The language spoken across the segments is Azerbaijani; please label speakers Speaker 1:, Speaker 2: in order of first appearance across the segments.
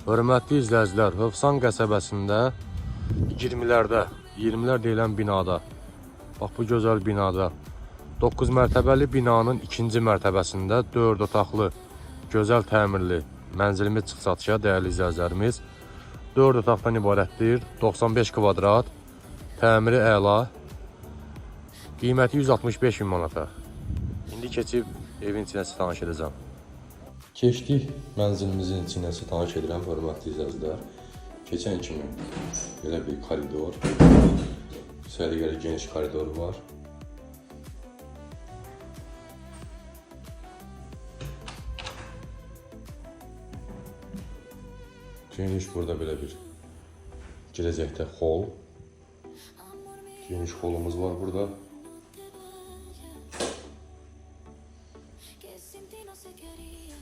Speaker 1: Hörmətli izləyicilər, Hövsan qəsəbəsində 20-lərdə, 20-lər deyilən binada, bax bu gözəl binada 9 mərtəbəli binanın ikinci mərtəbəsində 4 otaqlı, gözəl təmirli mənzilimiz çıxıb satışa, dəyərli izləyicilərimiz. 4 otaqdan ibarətdir, 95 kvadrat, təmiri əla, qiyməti 165 min manata. İndi keçib evin içinə sizi tanış edəcəm. Keçdik mənzilimizin içinə sizi tanış edirəm, hörmətli izləyicilər. Keçən kimi belə bir koridor, səliqəli geniş koridoru var. Geniş burada belə bir girəcəkdə hol. Geniş holumuz var burada.
Speaker 2: Que sin ti no sé qué haría.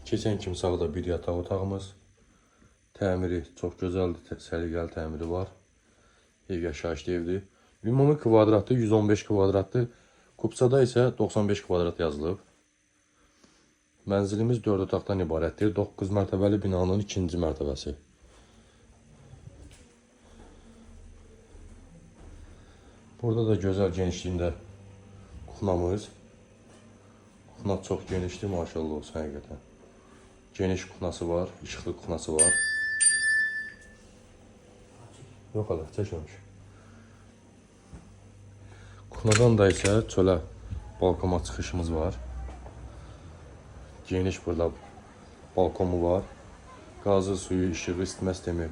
Speaker 1: Keçən kimi sağda bir yataq otağımız. Təmiri çox gözəldir, səliqəli təmiri var. Ev yaşayışlı evdir. Ümumi kvadratı 115 kvadratdır. Kupçada isə 95 kvadrat yazılıb. Mənzilimiz 4 otaqdan ibarətdir. 9 mərtəbəli binanın ikinci mərtəbəsi. Burada da gözəl genişliyində kuxnamız. Kuxna çox genişdir, maşallah olsun həqiqətən. Geniş kuxnası var, işıqlı kuxnası var. Yox hələ, çəkməmiş. Kuxnadan da isə çölə balkona çıxışımız var. Geniş burada balkonu var. Qazı, suyu, işığı, isitmə sistemi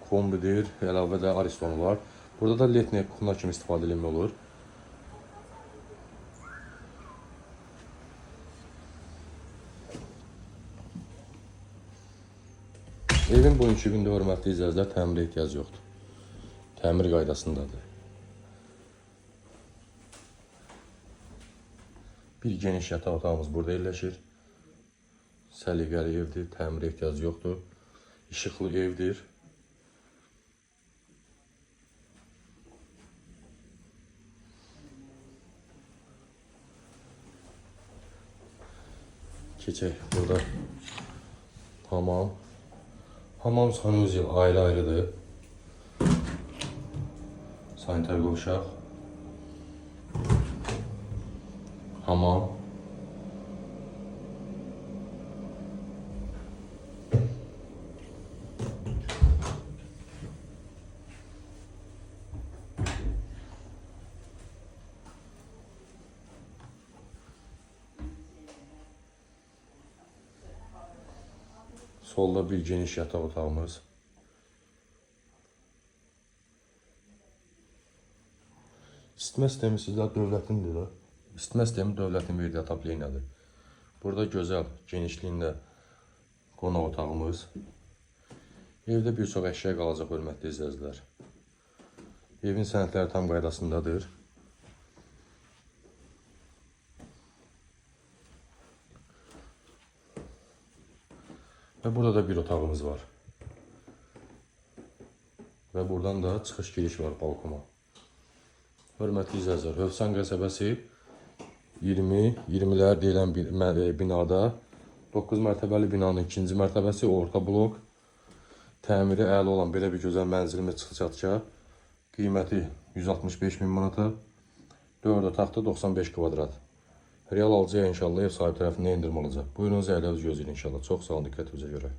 Speaker 1: kombidir, əlavə də Ariston var. Burada da letni kuxna kimi istifadə etmək olur. Evin bugünkü gündə hörmətli izləyicilər təmirə ehtiyac yoxdur. Təmir qaydasındadır. Bir geniş yataq otağımız burada yerləşir. Səliqəli evdir, təmirə ehtiyac yoxdur. İşıqlı evdir. Keçək burada hamam. Hamam sanuzel ayrı-ayrıdır. Sanitar qovşaq. Hamam. Solda bir geniş yataq otağımız. İsitmə sistemi sizlər dövlətindir də. İsitmə sistemi dövlətin verdiyi atoplenyadır. Burada gözəl genişliyində qonaq otağımız. Evdə bir çox əşya qalacaq, hörmətli izləyicilər. Evin sənədləri tam qaydasındadır. Və burada da bir otağımız var. Və buradan da çıxış giriş var balkona. Hörmətli izləyicilər, Hövsan qəsəbəsi 20-20-lər deyilən bir binada 9 mərtəbəli binanın ikinci mərtəbəsi orta blok. Təmiri əla olan belə bir gözəl mənzilimiz çıxıb satışa. Qiyməti 165 min manata. 4 otaqda 95 kvadrat. Real alıcıya inşallah ev sahibi tərəfindən endirim olacaq. Buyurun, zəhləniz gözləyin inşallah. Çox sağ olun diqqətinizə görə.